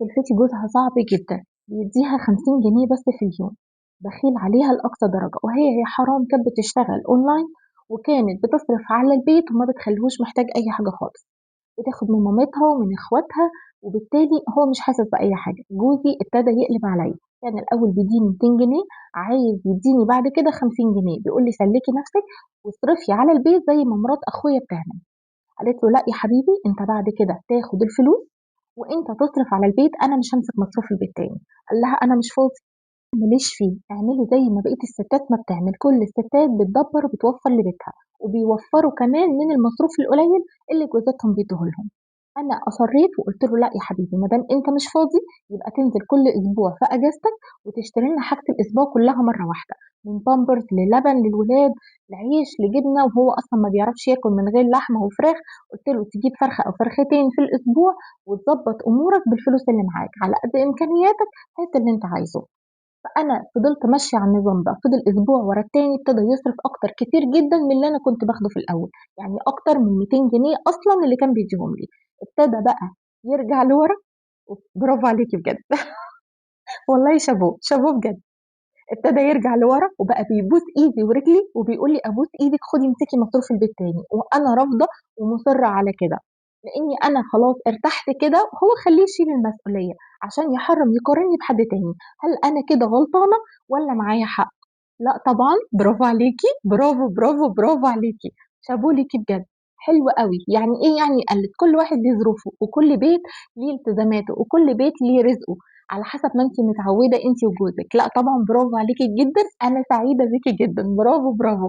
سلفتي جوزها صعب جدًا، بيدّيها 50 جنيه بس في اليوم، بخيل عليها لأقصى درجة، وهي يا حرام كانت بتشتغل أونلاين وكانت بتصرف على البيت وما بتخلّيهوش محتاج أي حاجة خالص، بتاخد من مامتها ومن إخواتها، وبالتالي هو مش حاسس بأي حاجة. جوزي ابتدى يقلب عليّا، كان الأول بيدّيني 200 جنيه، عايز يدّيني بعد كده 50 جنيه، بيقول لي: "سلِّكي نفسِك واصرفي على البيت زي ما مرات أخويا بتعمل." قالت له: "لأ يا حبيبي، أنت بعد كده تاخد الفلوس وأنت تصرف على البيت، أنا مش هامسك مصروف البيت تاني." قال لها: "أنا مش فاضي." ما ليش فيه، اعملي زي ما بقية الستات ما بتعمل، كل الستات بتدبّر وبتوفّر لبيتها، وبيوفّروا كمان من المصروف القليل اللي جوزاتهم بيدّوه لهم. أنا أصرّيت وقُلت له: "لأ يا حبيبي، ما دام أنت مش فاضي يبقى تنزل كل أسبوع في أجازتك وتشتري لنا حاجة الأسبوع كلها مرّة واحدة، من pampers للبن للولاد، لعيش، لجبنة." وهو أصلًا ما بيعرفش ياكل من غير لحمة وفراخ، قُلت له: "تجيب فرخة أو فرختين في الأسبوع وتضبّط أمورك بالفلوس اللي معاك، على قد إمكانياتك هات اللي أنت عايزه." فأنا فضلت ماشية على النظام ده، فضل أسبوع ورا التاني ابتدى يصرف أكتر كتير جدًا من اللي أنا كنت باخده في الأول، يعني أكتر من 200 جنيه أصلًا اللي كان بيديهم لي، ابتدى بقى يرجع لورا. برافو عليكِ بجد والله شابوه، شابوه بجد. ابتدى يرجع لورا وبقى بيبوس إيدي ورجلي وبيقول لي: "أبوس إيدِك خدي امسكي مصروف البيت تاني." وأنا رافضة ومُصرة على كده، لإني أنا خلاص ارتحت كده وهو خلّيه يشيل المسؤولية عشان يحرّم يقارنّي بحد تاني. هل أنا كده غلطانة والّا معايا حق؟ لأ طبعًا، برافو عليكِ، برافو، برافو، برافو عليكِ، شابوه ليكِ بجد، حلو أوي. يعني إيه يعني قَلِّت؟ كل واحد ليه ظروفه، وكل بيت ليه التزاماته، وكل بيت ليه رزقه، على حسب ما أنتِ متعودة أنتِ وجوزِك. لأ طبعًا برافو عليكِ جدًا، أنا سعيدة بيكِ جدًا، برافو، برافو.